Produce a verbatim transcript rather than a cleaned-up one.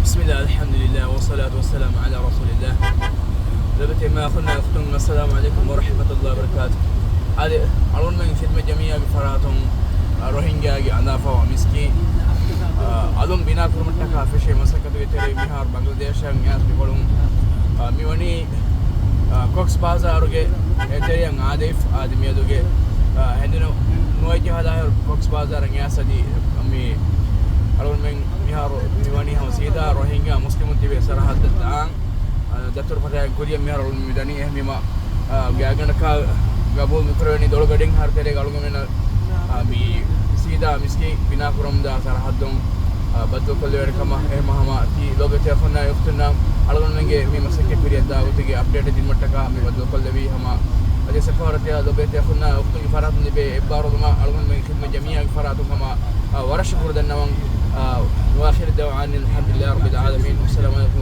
بسم الله، الحمد لله، والصلاة والسلام على رسول الله. ލޮބުވެތި މާ އަޚުންނާ އުޚްތުން، السلام عليكم ورحمة الله وبركاته. އާދެ، އަޅުގަނޑުމެން ޚިދްމަތް ޖަމިއްޔާގެ ފަރާތުން، އަ، ރޮހިންގާގެ އަނދާފަވާ މިސްކިތް، އަ، އަލުން ބިނާ ކުރުމަށްޓަކާ ފެށޭ މަސައްކަތުގެ ތެރެއިން މިހާރު ބަނގްލަދޭޝަށް އައިސް މިކޮޅުން، އަ، މިވަނީ، އަ، ކޮކްސް ބާޒާރުގެ އެ ތެރެއަށް އާދެވިފަ. އާދެ، މިއަދުގެ، އަ، ހެނދުނު ނުވައްޔަ ހަދާހިރު ކޮކްސް ބާޒާރަށް އައިސް އަދި މި އަޅުގަނޑުމެން މިހާރު މިވަނީ ހަމަ ސީދާ ރޮހިންގާ މުސްލިމުން ތިބޭ ސަރަހައްދަށް ދާން. އަ، ދަތުރުފަތައިގެ ކުރިއަށް މިހާރު މި ދަނީ. އެހެންވީމަ، އަ، ގާތްގަނޑަކަށް ގަބޫލު ނުކުރެވޭނީ ދޮޅުގަޑިން ހާރު ތެރޭގަ އަޅުގަނޑުމެންނަށް، އަ، މި ސީދާ މިސްކިތް ބިނާކުރަމުންދާ ސަރަހައްދުން، އަ، ބައްދަލުކޮށްލެވޭނެ ކަމަށް. އެހެންމަ ހަމަ ތި ލޮބުވެތި އަޚުންނާ އުޚްތުންނަށް އަޅުގަނޑުމެންގެ މި މަސައްކަތް ކުރިއަށް ދާ ގޮތުގެ އަޕްޑޭޓެއް ދިނުމަށްޓަކާ މި ބައްދަލުކޮށްލެވީ. ހަމަ އަދި ސަފާރަތެއް ލޮބުވެތި އަޚުންނާ އުޚްތުންގެ ފަރާތުން ލިބޭ އެއްބާރުލުމަށް އަޅުގަނޑުމެން ޚިދްމަތް ޖަމިއްޔާގެ ފަރާތުން ހަމަ، އަ، ވަރަށް ޝުކުރު ދަންނަވަން. އަ، وآخر دعوانا الحمد لله رب العالمين. والسلام عليكم